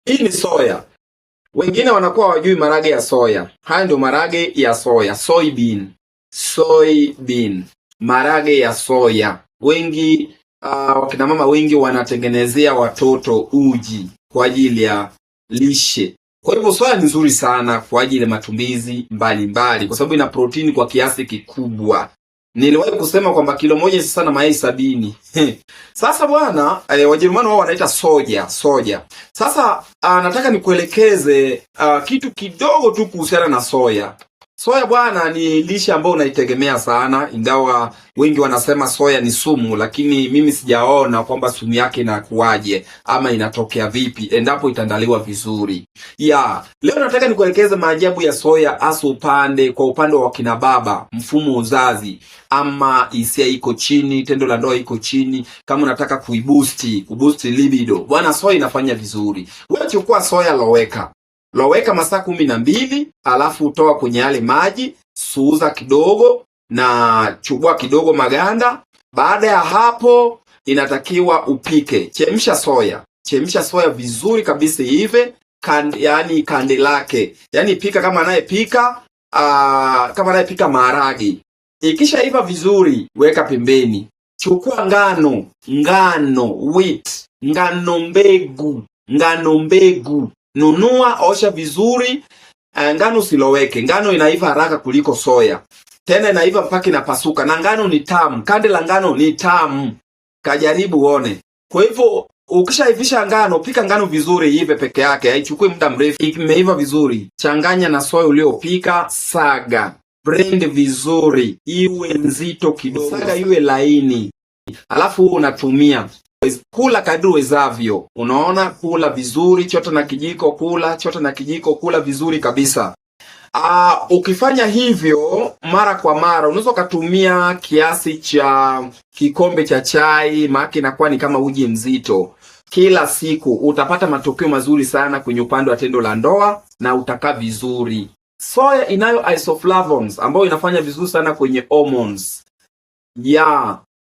Hii ni soya. Wengine wanakuwa wajui marage ya soya. Haya ndio marage ya soya, soybean. Soybean, marage ya soya. Wengi wakina mama wengi wanatengenezea watoto uji kwa ajili ya lishe. Kwa hivyo soya ni nzuri sana kwa ajili ya matumizi mbalimbali, kwa sababu ina protini kwa kiasi kikubwa. Niliwahi kusema kwamba kilo moja sasa na mayai 70. Sasa bwana Wajerumani wao wanaita soja, soja. Sasa nataka nikuelekeze kitu kidogo tu kuhusiana na soya. Soya bwana ni lishe ambayo unaitegemea sana, ingawa wengi wanasema soya ni sumu, lakini mimi sijaona kwamba sumu yake inakuwaje ama inatokea vipi endapo itaandaliwa vizuri. Ya, leo nataka nikuelekeze maajabu ya soya hasa upande kwa upande wa kina baba, mfumo uzazi ama hisia iko chini, tendo la ndoa iko chini, kama unataka kuiboost, kuboost libido. Bwana, soya inafanya vizuri. Wewe chukua soya, loweka. Loweka masaa 12, alafu toa kwenye yale maji, suuza kidogo na chubua kidogo maganda. Baada ya hapo, inatakiwa upike. Chemsha soya, chemsha soya vizuri kabisa iive, yani kande lake, yani pika kama anayepika kama anayepika maharagi. Ikishaiva vizuri, weka pembeni. Chukua ngano, ngano wheat, ngano mbegu, ngano mbegu nunua, osha vizuri. Ngano usiloweke. Ngano inaiva haraka kuliko soya, tena inaiva mpaka inapasuka, na ngano ni tamu. Kande la ngano ni tamu, kajaribu uone. Kwa hivyo ukishaivisha ngano, pika ngano vizuri, iive peke yake, haichukui muda mrefu. Imeiva vizuri, changanya na soya uliopika, saga, blend vizuri, iwe nzito kidogo, saga iwe laini, alafu unatumia kula kadri uwezavyo. Unaona, kula vizuri, chota na kijiko, kula chota na kijiko, kula vizuri kabisa. Ukifanya hivyo mara kwa mara unaweza ukatumia kiasi cha kikombe cha chai, maana inakuwa ni kama uji mzito. Kila siku utapata matokeo mazuri sana kwenye upande wa tendo la ndoa na utakaa vizuri. Soya inayo isoflavones ambayo inafanya vizuri sana kwenye hormones ya